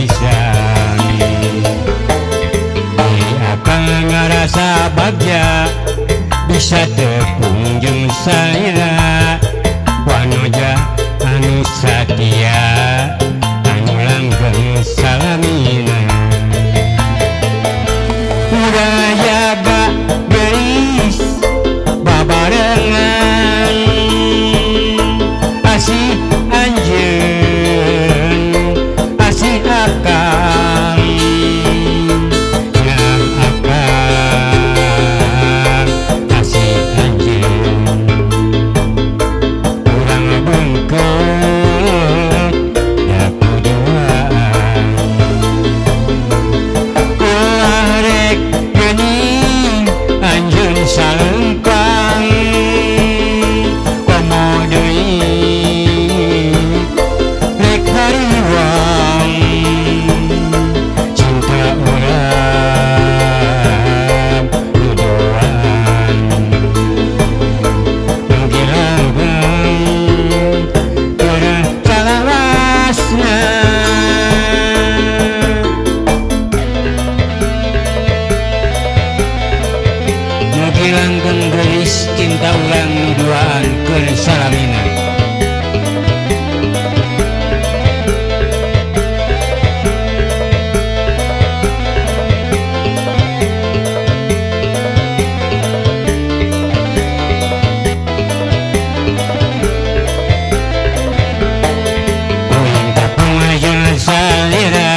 pisan. Di akang ngarasa bagja bisa tepung jeung salira wanoja anu satia anu langgeng salamina. Udah jaga gelis babarengan asih anjeun asih akang yang akang asih anjeun urang bengkeut da kuduaan ulah rek geuning anjeun salengkang komo deui rek hariwang cinta urang nu duaan mugi langgeng keur salawasna. Mugi langgeng geulis cinta urang nu duaan keur salamina. Uing tepung jeung salira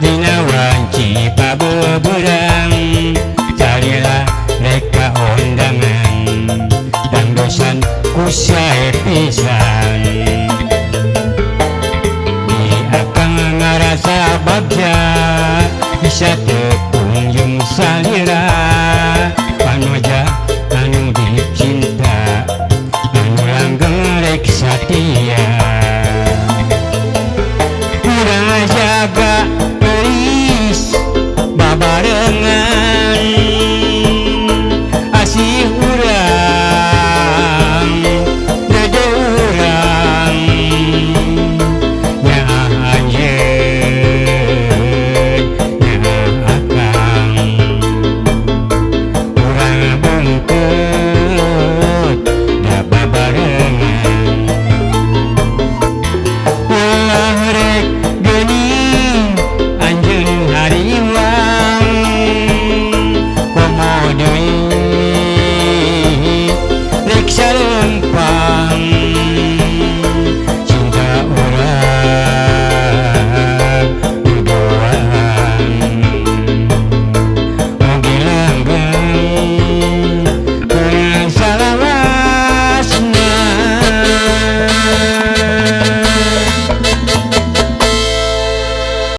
dina wanci pabeberang salira rek ka ondangan dangdosan ku sae pisan. Di akang ngarasa bagja